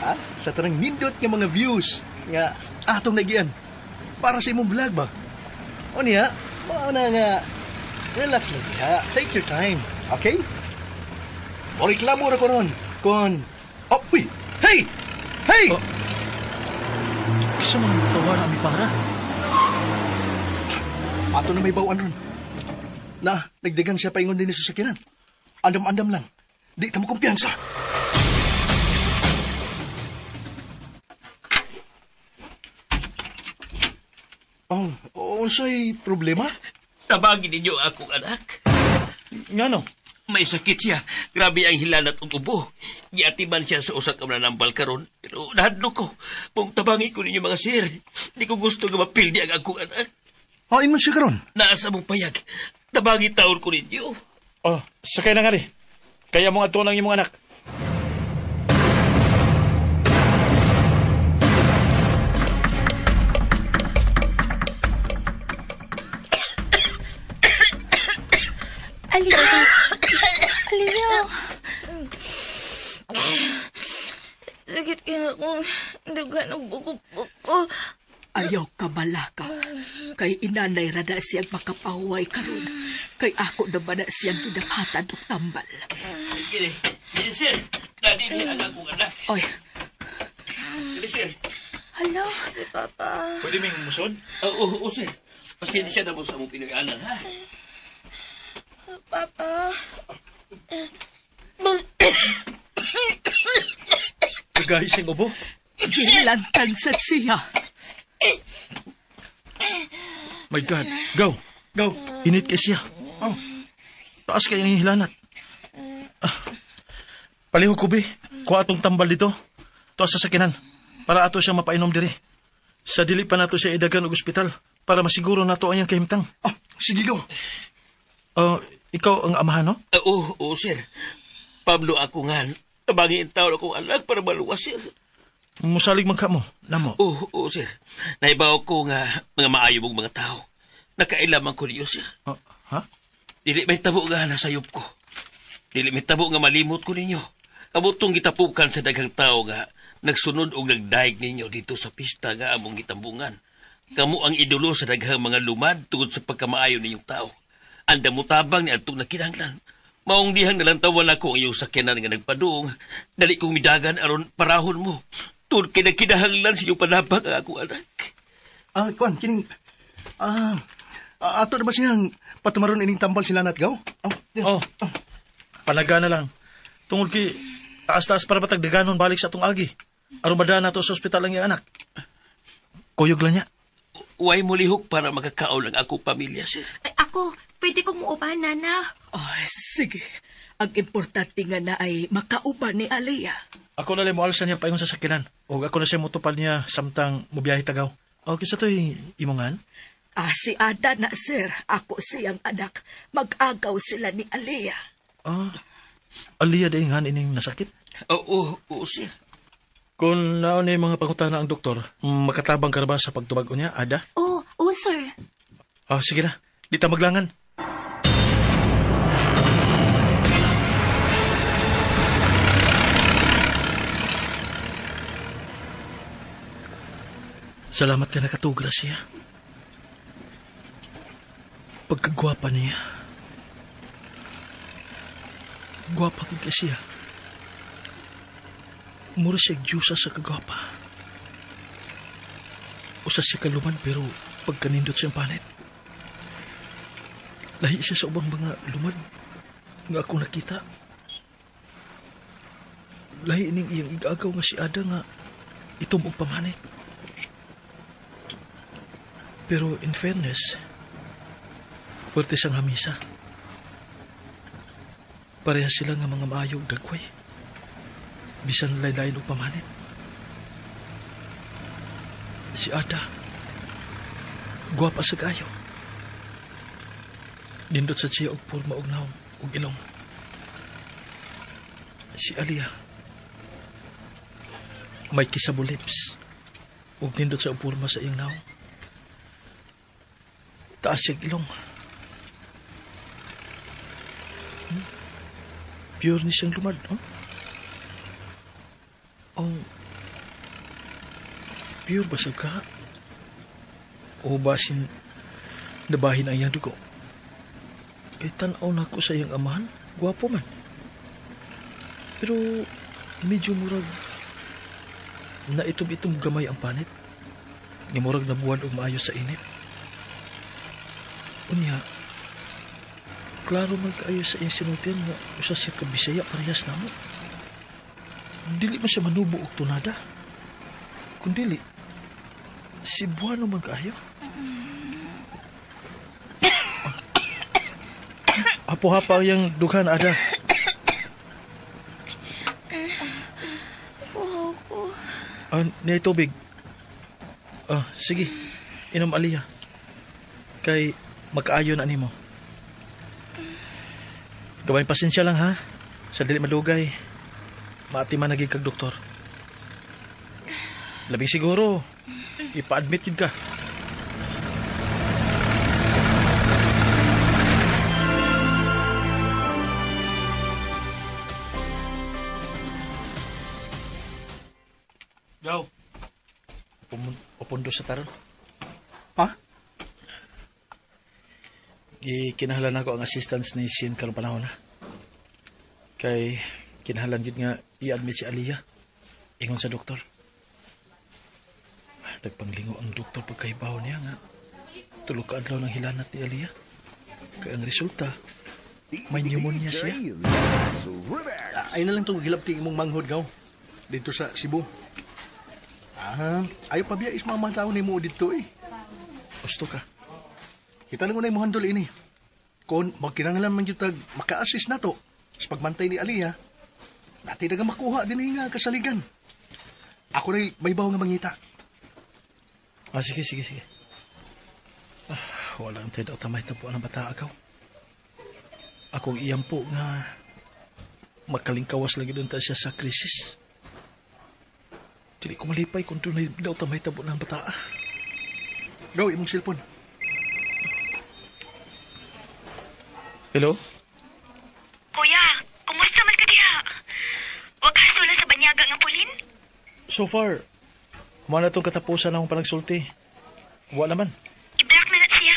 ha? Sa tanang nindot nga mga views nga atong nagian para sa imong vlog ba. O niya, mao na nga relax lang diha. Take your time, okay? O reklamo ra ko ron kon oh, uy, hey! Hey! Oh. Kisa mga tawa na mi para. Ato na may bawaan ron. Na, nagdagan siya paingon din sa sakyanan. Andam-andam lang. Di ta mo kumpiyansa. Oh, unsay problema? Tabangin ninyo akong anak. Ngano? May sakit siya. Grabe ang hilanat ug ubo. Giatiman siya sa usa ka mananambal karon. Pero nahadlok ko. Kung tabangin ko ninyo mga sir, di ko gusto nga mapildi ang akong anak. Hain man siya karon. Naa sa mong payag. Tabangin taon ko ninyo. Oh, sakay na nga rin. Kaya mo ato lang imong anak. Aliyo. Aliyo. Sakit kaya akong dugan og buko-buko. Ayaw ka balaka. Kay inanay ra na siyang makapahuway karon. Kay ako na ba na siyang gidapatan og tambal. Gini, gini sir. Nadini ang akong anak. Oy, Gini sir. Hello, si Papa. Pwede ming musod? Oo, oo, sir. Pasensya na mo sa among Pinoy-anan, ha? Papa. Kagahi siyang ubo. gilantan sa siya. My God. Go. Go. Init kay siya. Oh. Taas kay ang hilanat. Ah. Palihog ko, be. Kuha atong tambal dito. Tuwa sa sakinan. Para ato siya mapainom diri. Sa dili pa nato siya idagan og ospital para masiguro nato ang iyang kahimtang. Ah, sige go. Ikaw ang amahan, no? Oo, oo, sir. Pablo ako nga. Tabangin taon akong anak para maluwas, sir. Musalig man ka mo. Namo. Oo, oo, sir. Naibaw ko nga mga maayo mong mga tao. Nakailaman ko niyo, sir. Oh, ha? Dili may tabo nga nasayop ko. Dili may tabo nga malimot ko ninyo. Kabutong gitapukan sa daghang tao nga nagsunod og nagdaig ninyo dito sa pista nga among gitambungan. Kamo ang idolo sa daghang mga lumad tungod sa pagkamaayo ninyong tao. Ang damutabang ni adtong nakinahanglan. Maong dihang nalantawan ako ang iyong sakyanan nga nagpadung. Dali kong midagan aron parahon mo. Tungod kay nagkinahanglan sa iyong panabang ang akong anak. Ah, kuan kining ato na ba siyang patumaron ining tambal sila nat gaw? Oh, yeah. Oh. Palaga na lang. Tungod kay taas-taas para batagdaganon balik sa atong agi. Aron madaan nato sa ospital ang iyang anak. Kuyog lang niya. Way mo lihok para makakaon ang akong pamilya, sir. Ay, ako, pwede kong muuban, Nana. Oh, sige. Ang importante nga na ay makauban ni Aliyah. Ako na lang mo alsa niya paingon sa sakinan. O ako na siya motupad niya samtang mubiyahe tagaw. O kinsa to'y imongan? Ah, si Ada na, sir. Ako siyang anak. Mag-agaw sila ni Aliyah. Ah, Aliyah daingan ining nasakit? Oo, oo, sir. Kung naon na yung mga pangutana ang doktor, makatabang ka na ba sa pagtubag niya, Ada? Oo, oh, sir. Ah, sige na. Di ta maglangan. Salamat ka nakatugra siya. Pagkagwapa niya. Gwapa gid ka siya. Mura siya Diyosa sa kagwapa. Usa siya kaluman pero pagkanindot siyang panit. Lahi siya sa ubang mga lumad nga ako nakita. Lahi ning iyang igagaw nga si Ada nga itom og pamanit. Pero in fairness, puwerte siyang hamisa. Pareha sila nga mga maayog dagway. Bisan lain-lain og pamanit. Si Ada, gwapa sa kayo. Nindot sa siya og porma og naong og ilong. Si Alia, may kissable lips. Ug nindot sa porma sa iyang nawong. Taas siyang ilong. Pure ni siyang lumad, no? Ang pure ba sa ka? O basin nabahin ang iyang dugo? Kay tan-aw na ko sa iyang amahan, gwapo man. Pero medyo murag na itom-itom gamay ang panit. Nga murag nabuwan og maayo sa init. Unya, klaro man kaayo sa iyang sinultian nga usa siya ka Bisaya parehas namo. Dili man siya manubo og tunada. Kung dili, Cebuano man kaayo. Hapo-hapa ang dughan, Ada. Uhaw ko. Niya tubig. Sige. Inom, Aliyah. Kay magkaayo na nimo. Gawin pasensya lang, ha? Sa dili madugay. Maati man naging kag doktor. Labing siguro, ipa-admit yun ka. Gaw. Upundo sa taron. Ha? Gikinahanglan ako ang assistance ni Shin karong panahon na. Kay kinahanglan gyud nga i-admit si Aliyah. Ingon sa doktor. Nagpanglingo ang doktor pagkahibaw niya nga tulo ka adlaw ng hilanat ni Aliyah. Kay ang resulta, may pneumonia siya. Ay na lang itong gilabti imong manghod, gaw. Dito sa Cebu. Ayaw pa biya is mga tao ni mo dito eh. Gusto ka? Kita lang unay mo handol ini. Kung magkinanglan man gyud tag maka-assist na to sa pagmantay ni Aliyah, nati na makuha din nga kasaligan. Ako rin may bawo nga mangita. Sige, sige, sige. Walang tayo daw tamay tapuan ang bata akaw. Akong iyampo nga makalingkawas lagi doon ta siya sa krisis. Dili ko malipay kung tunay daw tamay tabo ng bata. Go, imong cellphone. Hello? Kuya, kumusta man ka diha? Wag hasula sa banyaga nga pulin? So far, wala na itong katapusan akong panagsulti. Wala man. I-block na na siya.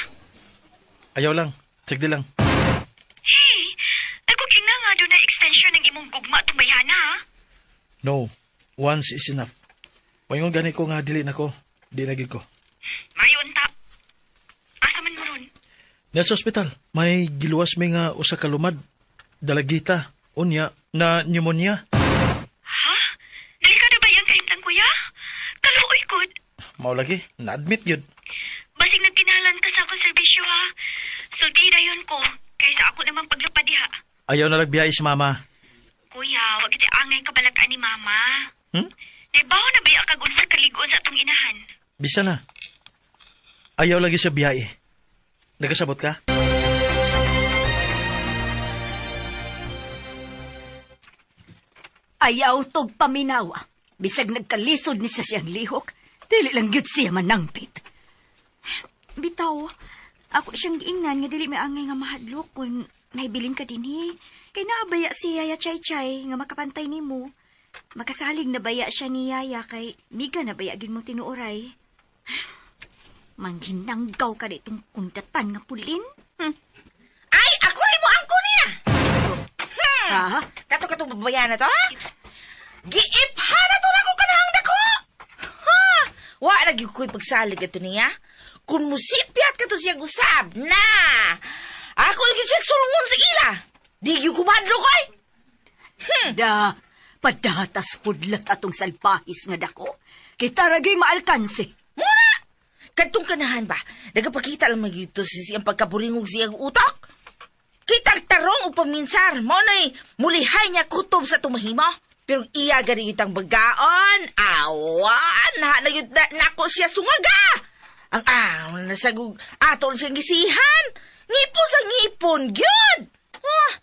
Ayaw lang. Sagdi lang. Hey, ay kung ina nga doon na extension ng imong gugma itong bayana, ha? No. Once is enough. Paingon gani ko nga dili na ko. Di na gid ko. Mayon ta. Asa man mo ron? Nasa ospital, may giluwas mi nga usa ka lumad. Dalagita, unya, na pneumonia. Ha? Delikado ba yung kahimtang kuya? Kaluoy gud. Mao lagi, na-admit yun. Basig nagkinalan ka sa akong serbisyo ha. Sulti dayon ko, kaysa ako naman paglupad diha. Ayaw na nagbiyahe si mama. Kuya, wag iti angay kabalakaan ni mama. Naibaho na ba yung kag unsa kaligon sa atong inahan? Bisa na. Ayaw lagi sa biyahe. Nagkasabot ka? Ayaw tog paminawa. Bisag nagkalisod ni sa siyang lihok, dili lang gyud siya manangpit. Bitaw, ako siyang giingnan nga dili may angay nga mahadlok kung naibilin ka dinhi. Kay naabaya si Yaya Chay-Chay nga makapantay nimo. Makasalig na baya siya ni Yaya kay miga na baya gyud mong tinuoray. Manghinanggaw ka ditong kundatan nga pulin. Ay, ako rin mo angko niya! Ha? Kato-katong babayan na to, ha? Giipha na to na ko kanahang dako! Ha? Wa na gyud ko'y pagsalig ato niya. Kung musipyat ka to siya gusab, na! Ako gyud siya sulungon sa ila. Di gyud kumadlo koy. Da, padatas pudlat atong salpahis nga dako. Kita ragay maalkanse. Muna! Kadtong kanahan ba? Nagapakita lang magyuto sa siyang pagkaburingog siyang utok. Kitang tarong o paminsar, mo na'y mulihay niya kutob sa tumahimo. Pero iya gani itang bagaon, awan, na na, nako siya sungaga. Ang nasagug, ato siyang gisihan. Ngipon sa ngipon, gyud!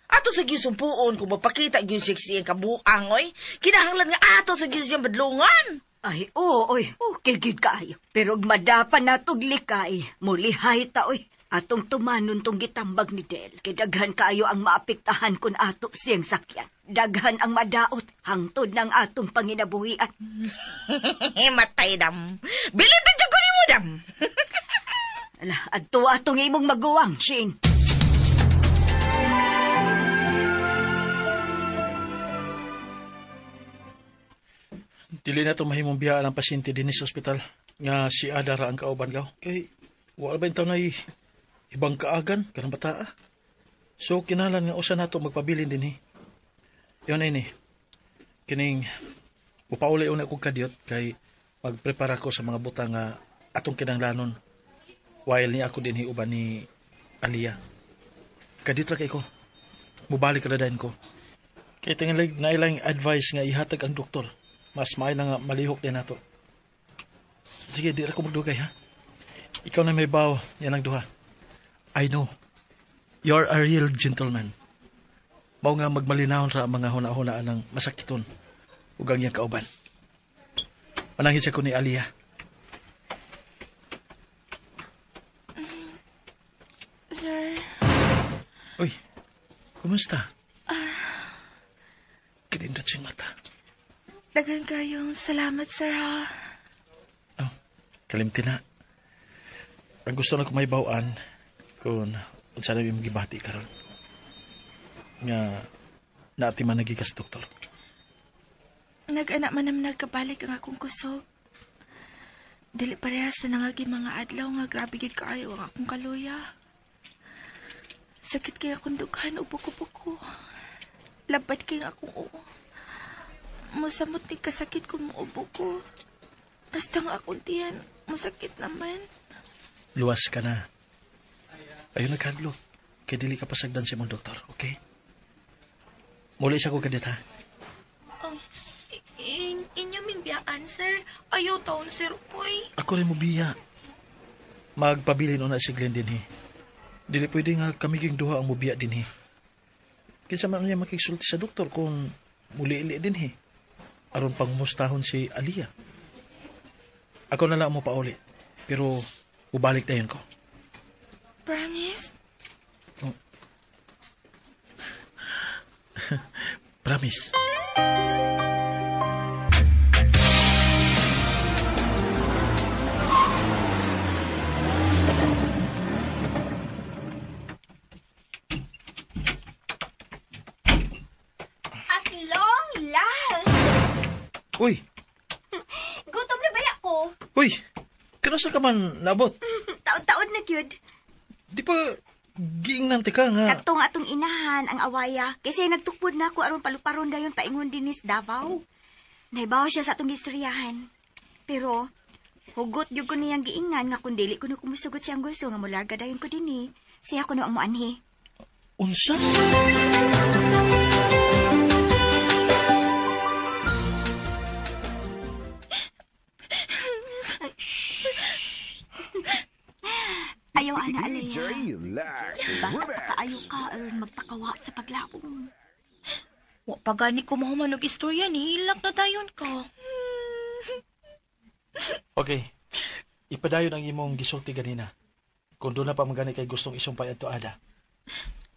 Ato sa gyud sumpuon, kung mapakita gyud siya siyang kabuang, oy. Kinahanglan nga ato sa gyud siyang badlungan. Ay, oo, oy, okay gid kaayo. Pero og madapa natog likay, mulihay ta, oy. Atong tumanon tong gitambag ni Del. Kay daghan kaayo ang maapektahan kun ato siyang sakyan. Daghan ang madaot hangtod ng atong panginabuhian. Matay, dam. Bilib na dyan ko ni mo, dam. Ala, adto atong imong maguwang, Shane. Dili na ito mahimong biyaan ang pasyente dinhi sa ospital nga si Ada ra ang kauban gaw. Kay wala ba intaw na ibang kaagan kanang bataa. So kinahanglan nga usa nato magpabilin dinhi. Yon ini. Kining upauli una kog kadyot kay magprepara ko sa mga butang nga atong kinahanglanon while ni ako dinhi uban ni Alia. Kadyot ra kay ko. Mubalik ra dayon ko. Kay tingalig na ilang advice nga ihatag ang doktor. Mas maay na nga malihok din nato. Sige, di ra ko magdugay ha. Ikaw na may baw, yan ang duha. I know. You're a real gentleman. Mao nga magmalinahon ra ang mga huna-hunaan ng masakiton ug ang iyang kauban. Manangit sa ko ni Alia. Sir, Uy, kumusta? Kinindot siyang mata. Daghan kayong salamat, sir, ha. Oh, kalimti na. Ang gusto na ko may bawaan kung unsa na imong gibati karon. Nga naati man nagikas doktor. Nag-anak man naman nagkabalik ang akong kusog. Dili parehas sa nangagi mga adlaw nga grabe gyud kaayo ang akong kaluya. Sakit kay akong dughan o buko-buko. Labad kay ang akong uo. Musamot ni kasakit kung muubo ko. Basta nga akong tiyan, masakit naman. Luwas ka na. Ayun nagkadlok. Kay dili ka pasagdan sa imong doktor, okay? Muli sa ko kadit, ha? Oh, inyo ming biyaan, sir. Ayaw taon, sir, uy. Ako rin mo biya. Magpabilin una si Glenn dinhi. Dili pwede nga kami king duha ang mubiya dinhi. Kinsa man niya makigsulti sa doktor kung muli-ili dinhi. Aron pangmustahon si Alia. Ako na lang mo pauli. Pero ubalik dayon ko. Promise? Oh. Promise. At long last! Uy! Gutom na baya ko. Uy! Kanasa ka man naabot? Taon-taon na gyud. Di pa giingnan ti ka nga. Katong atong inahan ang awaya. Kasi nagtukod na ako aron paluparon dayon paingon dinis Davao. Naibaw siya sa atong gistoryahan. Pero hugot gyud ko niyang giingnan nga kun dili ko no kumusugot siyang gusto nga mularga dayon ko dinhi. Siya kuno ang moanhi. Unsa? Ayaw, ana, Alea. DJ Lex Bata pa Remix. kaayo ka aron magpakawa sa paglaom. Wa pa gani ko mahuman og istorya ni hilak na dayon ka. Okay. Ipadayon ang imong gisulti ganina. Kung doon na pa magani kay gustong isumpay adto ada.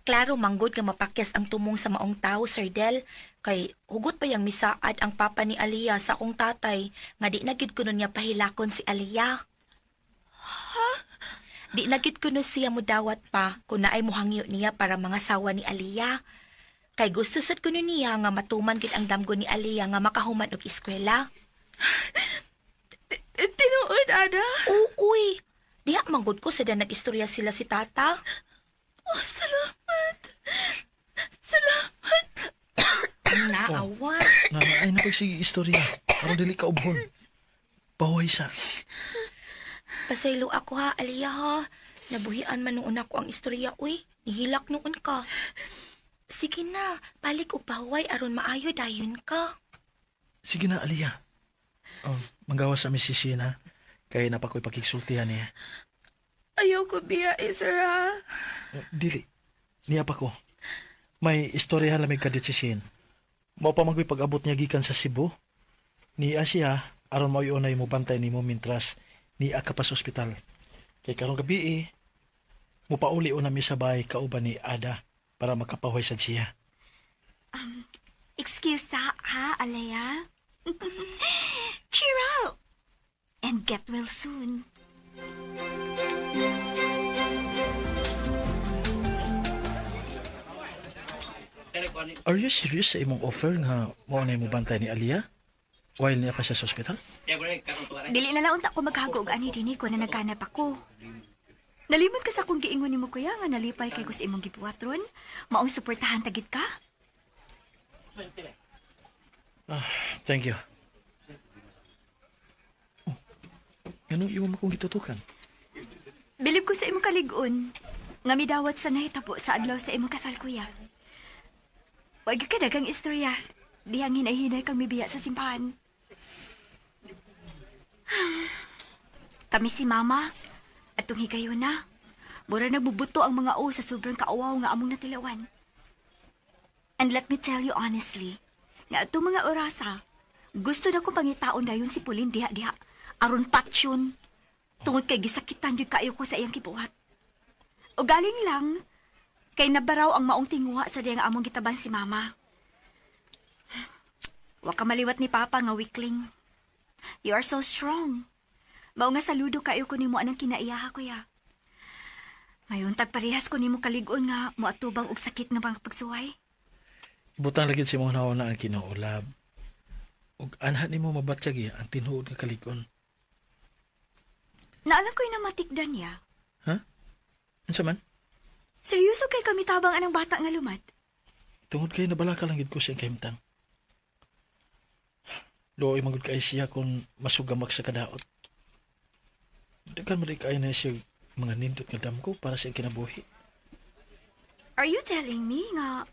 Klaro manggod nga mapakyas ang tumong sa maong tao, Sir Del. Kay hugot pa yang misaad ang papa ni Aliyah sa akong tatay nga di na gid kuno niya pahilakon si Aliyah. Ha? Di na gid kuno siya mudawat pa kung naay muhangyo niya para mga sawa ni Aliyah. Kay gusto sad kuno niya nga matuman gid ang damgo ni Aliyah nga makahuman og eskwela. Tinuod, Ada? Uy, diha manggod ko sa nag-istorya sila si tata. Oh, salamat. Salamat. Naawa. Na, ay napagsige istorya. Aron dili ka ubhon. Baway sa. Pasaylo ako ha, Aliyah ha. Nabuhian man noon ako ang istorya, uy. Nihilak noon ka. Sige na, balik og pahuway aron maayo dayon ka. Sige na, Aliyah. Oh, manggawa sa miss si Sheena. Kaya napako'y pakigsultihan niya. Ayaw ko biya, sir ha. Dili. Niya pa ko. May istorya lamig kadit si Shane. Mao pa man ko'y pag-abot niya gikan sa Cebu. Niya siya, Aron mao unay mo bantay nimo mintras ni ka pa sa ospital. Kay karong gabi eh, mupauli una mi sa bahay kauban ni Ada para makapahuway sad siya. Excuse sa, ha, Alea? Cheer up! And get well soon. Are you serious sa imong offer nga mao na mo bantay ni Alia? While niya pa siya sa ospital? Dili na lang unta ko maghago og ani dinhi ko na nagkanap ako. Nalimot ka sa akong giingon nimo kuya nga nalipay kay ko sa imong gibuhat ron. Maong suportahan tagit ka. Thank you. Oh, ganun imo akong gitutukan. Bilib ko sa imong kalig-on nga midawat sa nahitabo sa adlaw sa imong kasal kuya. Wag ka dagang istorya. Dihang hinay-hinay kang mibiya sa simbahan. Kami si Mama. Atong higayon na. Mura nagbubuto ang mga o sa sobrang kaawaw nga among natilawan. And let me tell you honestly, nga atong mga orasa, gusto na kong pangitaon dayon si Pauline diha-diha. Aron patsyon. Tungod kay gisakitan jud kaayo ko sa iyang kibuhat. O galing lang, kay nabaraw ang maong tinguha sa diyang among gitaban si Mama. Wa ka maliwat ni Papa nga weakling. You are so strong. Mao nga saludo kayo ko nimo anang kinaiyaha kuya. Mayon tagparehas ko nimo kalig-on nga moatubang og sakit nga mga pagsuway. Ibutang lagi sa imong nauna ang Ginoo lab. Ug anha nimo mabatyag eh, ang tinuod nga kalig-on. Naalam ko'y namatikdan niya. Ha? Unsa man? Seryoso kay kami tabang anang bata nga lumad? Tungod kay nabalaka lang gid ko sa kahimtang. Luoy man gud kay siya kung masugamak sa kadaot. Daghan man kay na siya mga nindot nga damgo para sa iyang kinabuhi. Are you telling me nga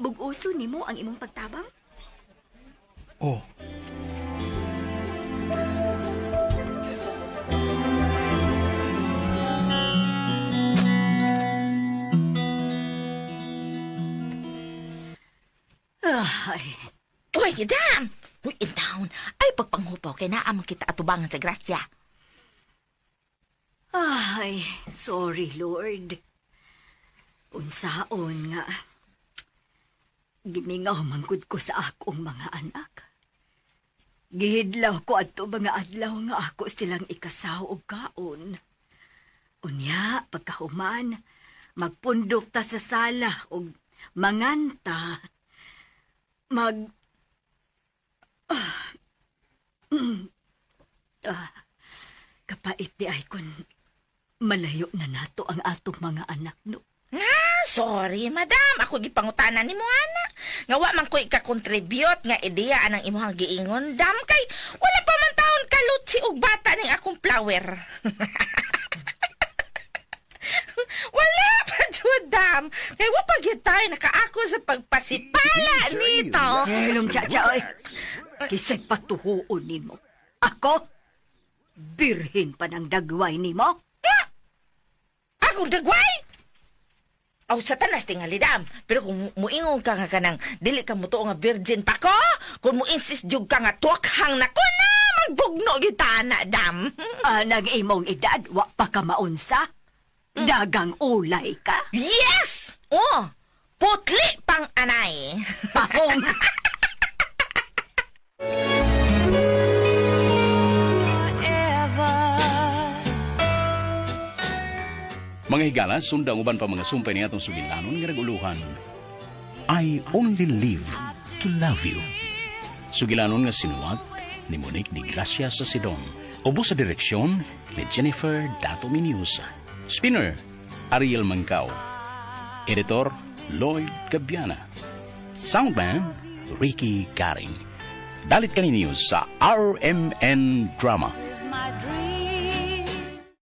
bug-uso nimo ang imong pagtabang? Oh. Ay, Uy, dam! Uy, in town. Ay, pagpanghupaw kay naa man kita atubangan sa grasya. Ay, sorry Lord. Unsaon nga. Gimingaw man gud ko sa akong mga anak. Gihidlaw ko adto mga adlaw nga ako silang ikasaw og kaon. Unya, pagkahuman, magpundok ta sa sala og manganta. Kapait di ay kun malayo na nato ang atong mga anak, no? Ah, sorry, madam. Ako gipangutana nimo ana. Nga wa man ko ika-contribute nga ideya anang imong giingon, dam kay wala pa man taon kalutsi og bata ning akong flower. Wala pa jud, dam. Kay wa pa gyud tayo nakaako sa pagpasipala nito. Helong tsa-tsa, oy. Kisay patuhuon nimo. Ako? Birhin pa ng dagway nimo? Akong dagway? Aw, satanas tingali, dam. Pero kung muingon ka nga kanang dili ka mutuo nga virgin pa ko, kung mo-insist jud ka nga tuwakhang na ko na, magbugno gyud ta na, dam. Anang imong edad, wa pa ka maunsa? Dagang ulay ka? Yes! Oh, putli pang anay. Pahong! Mga higala, sundang uban pa mga sumpay ni atong sugilanon nga naguluhan. I only live to love you. Sugilanon nga sinuwat ni Monique Di Gracia sa Sidon. Ubo sa direksyon ni Jennifer Dato Miniusa. Spinner, Ariel Mangkao. Editor, Lloyd Gabiana. Soundman, Ricky Garing. Dalit kaninyo sa RMN Drama. My dream.